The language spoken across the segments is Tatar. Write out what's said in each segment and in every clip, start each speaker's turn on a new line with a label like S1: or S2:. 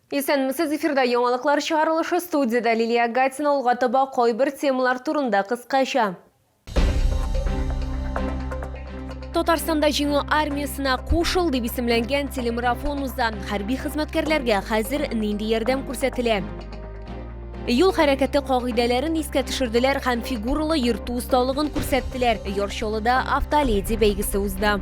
S1: Исәнмесез, эфирда яңалыклар чыгарылышы, студиядә Лилия Гатина. Алга таба кайбер темалар турында кыскача. Татарстанда Җиңү армиясенә кушыл дип исемләнгән телемарафон уза. Хәрби хезмәткәрләргә хәзер нинди ярдәм күрсәтелә? Юл хәрәкәте кагыйдәләрен искә төшерделәр һәм фигуралы йөртү осталыгын күрсәттеләр. Яр Чаллыда Автоледи бәйгесе узды.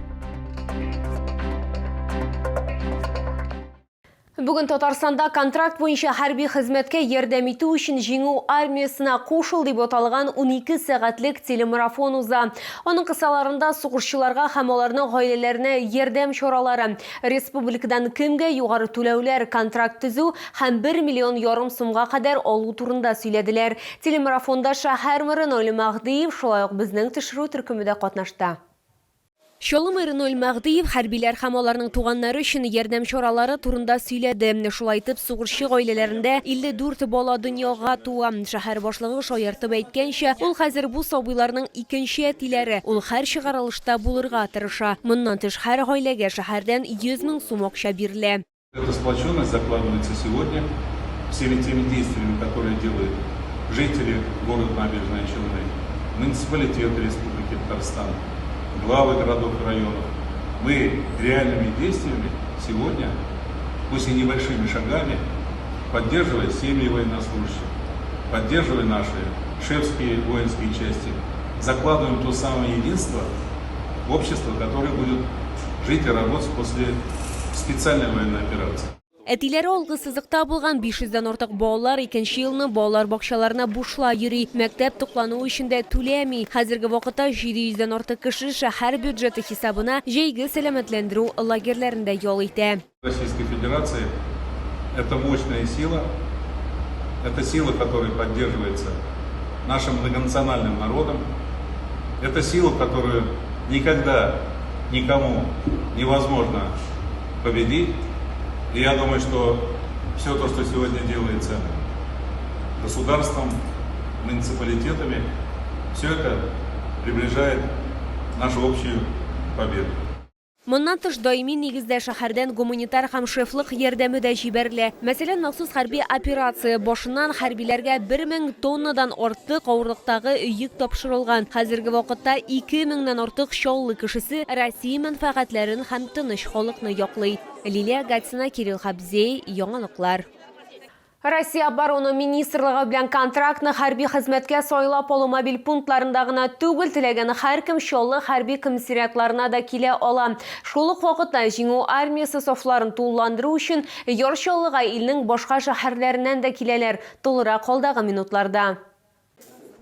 S1: Бүген Татарстанда контракт буенча хәрби хезмәткә ярдәм итү өчен Җиңү армиясенә кушыл дип аталган 12 сәгатьлек телемарафон уза. Аның кысаларында сугышчыларга һәм аларның гаиләләренә ярдәм чаралары, республикадан кемгә югары түләүләр, контракт төзү һәм бер миллион ярым сумга кадәр алу турында сөйләделәр. Телемарафонда шәһәр мэры Наил Мәһдиев, шулай ук безнең төшерү төркеме дә катнашты. Чаллы мэры Наил Мәһдиев хәрбиләр һәм аларның туганнары өчен ярдәм чаралары турында сөйләде. Шулай итеп, сугышчы гаиләләрендә 54 бала дөньяга туа. Шәһәр башлыгы шаяртып әйткәнчә, ул хәзер бу сабыйларның икенче әтиләре. Ул һәр чыгарылышта булырга тырыша. Моннан тыш, һәр гаиләгә шәһәрдән 100 мең сум акча бирелә.
S2: Эта сплоченность закладывается сегодня всеми теми действиями, которые делают жители города Набережные Челны, муниципалитет Республики Татарстан, главы городов и районов. Мы реальными действиями сегодня, пусть и небольшими шагами, поддерживая семьи военнослужащих, поддерживая наши шефские воинские части, закладываем то самое единство общества, которое будет жить и работать после специальной военной операции.
S1: Әтиләре алгы сызыкта булган 500 дән артык балалар икенче елны балалар бакчаларына бушлай йөри, мәктәп туклануы өчен дә түләми. Хәзерге вакытта 700 дән артык кеше шәһәр бюджеты хисабына җәйге сәламәтләндерү лагерьләрендә ял итә.
S2: Российской Федерации это мощная сила, это сила, которая поддерживается нашим многонациональным народом, это сила, которую никогда никому невозможно победить. И я думаю, что все то, что сегодня делается государством, муниципалитетами, все это приближает нашу общую победу.
S1: Моннан тыш, даими нигездә шәһәрдән гуманитар һәм шефлык ярдәме дә җибәрелә. Мәсәлән, махсус хәрби операция башыннан хәрбиләргә 1000 тоннадан артык авырлыктагы йөк тапшырылган. Хәзерге вакытта 2 меңнән артык Чаллы кешесе Россия мәнфәгатьләрен һәм тыныч халыкны яклый. Лилия Гатина, Кирилл Хабзей, Яңалыклар. Россия Оборона министрлыгы белән контрактны хәрби хезмәткә сайлап алу мобиль пунктларында гына түгел, теләгән һәркем Чаллы хәрби комиссариатларына да килә ала. Шул ук вакытта Җиңү армиясе сафларын тулыландыру өчен Яр Чаллыга илнең башка шәһәрләреннән дә киләләр. Тулырак алдагы минутларда.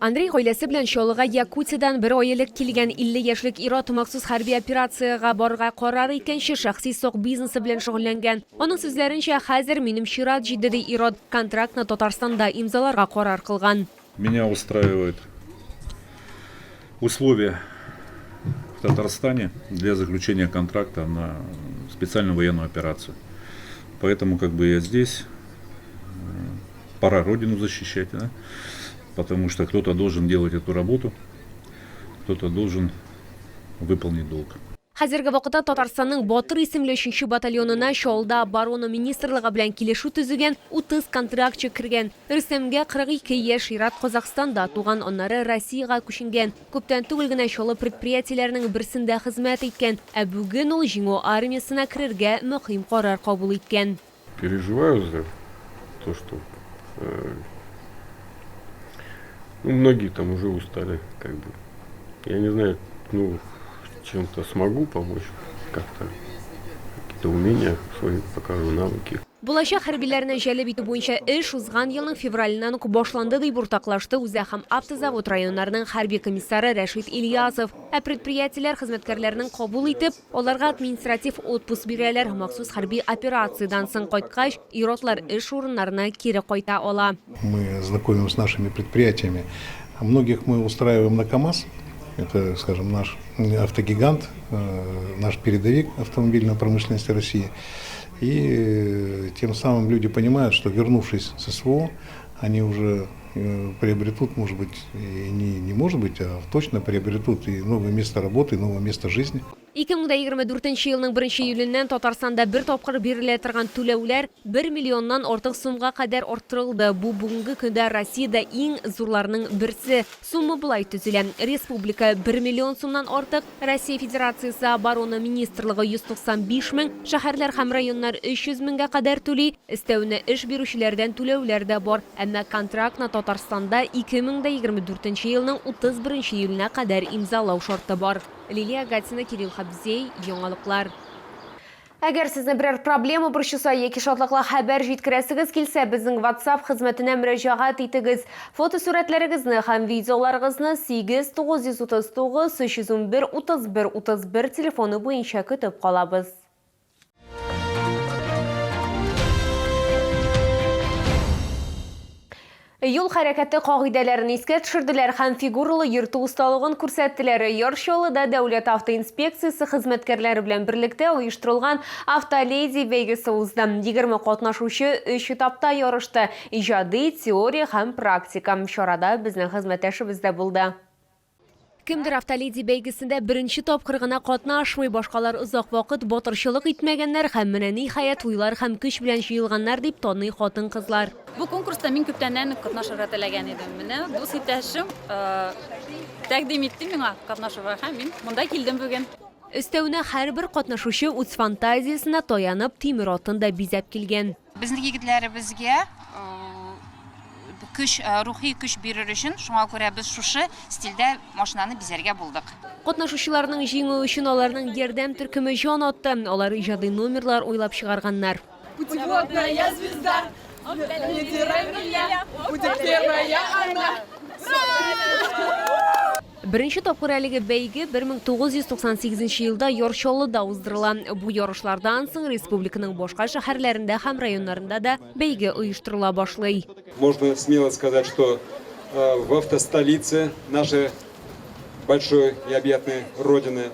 S1: Андрей гаиләсе белән Чаллыга Якутиядән бер ай элек килгән. 50 яшьлек ир-ат махсус хәрби операциягә барырга карар иткәнче шәхси сок бизнесы белән шөгыльләнгән. Аның сүзләренчә, хәзер минем чират җитде, ди ир-ат. Контрактны Татарстанда имзаларга карар кылган.
S2: Меня устраивают условия в Татарстане для заключения контракта на специальную военную операцию. Поэтому как бы я здесь. Пора родину защищать, да? Потому что кто-то должен делать эту работу, кто-то должен выполнить долг.
S1: Хәзерге вакытта Татарстанның Батыр исемле өченче батальонына Чаллыда Оборона министрлыгы белән килешү төзегән 30 контрактчы кергән. Рөстәмгә 42 яшь, ир-ат Казахстанда туган, аннары Россиягә күченгән. Күптән түгел генә Чаллы предприятиеләренең берсендә хезмәт иткән, ә бүген ул Җиңү армиясенә керергә мөһим карар кабул иткән.
S3: Переживаю за то, что ну, многие там уже устали, как бы. Я не знаю, ну, чем-то смогу помочь как-то. Какие-то умения свои покажу, навыки.
S1: Булачак хәрбиләрне җәлеп итү буенча эш узган елның февраленнән үк башланды, дип уртаклашты Үзәк һәм Автозавод районнарының хәрби комиссары Рәшит Ильясов. Ә предприятиеләр хезмәткәрләрнең кабул итеп, Аларга административ отпуск бирәләр, махсус хәрби операциядән соң кайткач, ир-атлар эш урыннарына кире кайта ала.
S4: Мы знакомим с нашими предприятиями. Многих мы устраиваем на КАМАЗ, это, скажем, наш автогигант, наш передовик автомобильной промышленности России. И тем самым люди понимают, что вернувшись с СВО, они уже приобретут, может быть, и не может быть, а точно приобретут и новое место работы, и новое место жизни.
S1: 2024 елның 1 июленнән Татарстанда бер тапкыр бирелә торган түләүләр 1 миллионнан артык сумга кадәр арттырылды. Бу бүгенге көндә Россиядә иң зурларның берсе. Сумма болай төзелә. Республика 1 миллион сумнан артык, Россия Федерациясе Оборона министрлыгы 195 мең, шәһәрләр һәм районнар 300 меңгә кадәр түли. Өстәвенә эш бирүчеләрдән түләүләр дә бар. Әмма контрактны Татарстанда 2024 елның 31 июленә кадәр имзалау шарты бар. Лилия Гатина, Кирилл Хабзей, Яңалыклар. Әгәр сезне берәр проблема борчыса яки шатлыклы хәбәр җиткерәсегез килсә, безнең WhatsApp хезмәтенә мөрәҗәгать итегез. Фотосурәтләрегезне һәм видеоларыгызны 8 939 311 31 31 телефоны буенча көтеп калабыз. Юл хәрәкәте кагыйдәләрен искә төшерделәр һәм фигуралы йөртү осталыгын күрсәттеләр. Яр Чаллыда Дәүләт автоинспекциясе хезмәткәрләре белән берлектә оештырылган Автоледи бәйгесе узды. 20 катнашучы өч этапта ярышты, иҗади, теория һәм практика. Чарада безнең хезмәттәшебез дә булды. Кемдер Автоледи бәйгесендә беренче тапкыр гына катнашмый, башкалар озак вакыт батырчылык итмәгәннәр һәм менә ниһаять уйлар һәм көч белән җыелганнар, дип таный хатын-кызлар.
S5: Бу конкурста мин күптәннән үк катнашырга теләгән идем. Менә дус иптәшем тәкъдим итте миңа катнашырга һәм мин монда килдем бүген.
S1: Өстәвенә һәрбер катнашучы үз фантазиясенә таянып тимер атын да бизәп килгән.
S6: Безнең егетләребезгә көч, рухи көч бирер өчен, шуңа күрә без шушы стильдә машинаны бизәргә булдык.
S1: Катнашучыларның җиңүе өчен аларның ярдәм төркеме җан атты. Алар иҗади номерлар уйлап чыгарганнар.
S7: Путеводная звезда, лидера меня, будет первая она.
S1: Беренче тапкыр әлеге бәйге 1998 елда Яр Чаллыда уздырыла. Бу ярышлардан соң республиканың башка шәһәрләрендә һәм районнарында да бәйге оештырыла башлый.
S8: Можно смело сказать, что в автостолице нашей большой и объятной родины,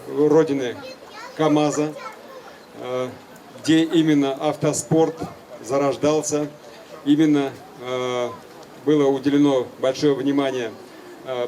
S8: родины КАМАЗа, где именно автоспорт зарождался, именно было уделено большое внимание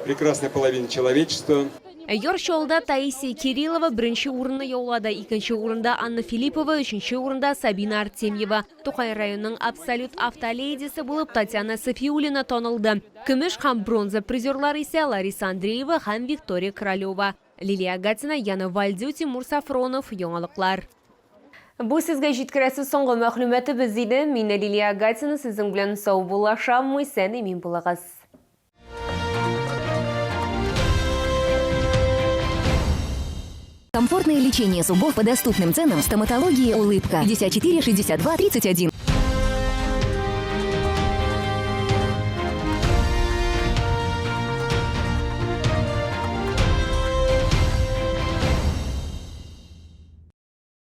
S8: прекрасной половине человечества.
S1: Яр Чаллыда Таисия Кириллова беренче урынны яулады, икенче урында Анна Филиппова, өченче урында Сабина Артемьева. Тукай районының абсолют автоледисы булып Татьяна Софиулина танылды. Көмеш һәм бронза призерлары исә Лариса Андреева һәм Виктория Королева. Лилия Гатина, Яна Вальдю, Тимур Сафронов, Яңалыклар. Бу сезгә җиткерәсе соңгы мәгълүматыбыз иде. Мин Лилия Гатина сезнең белән саубуллашам. Исән имин булыгыз.
S9: Комфортное лечение зубов по доступным ценам в стоматологии «Улыбка». 54 62 31.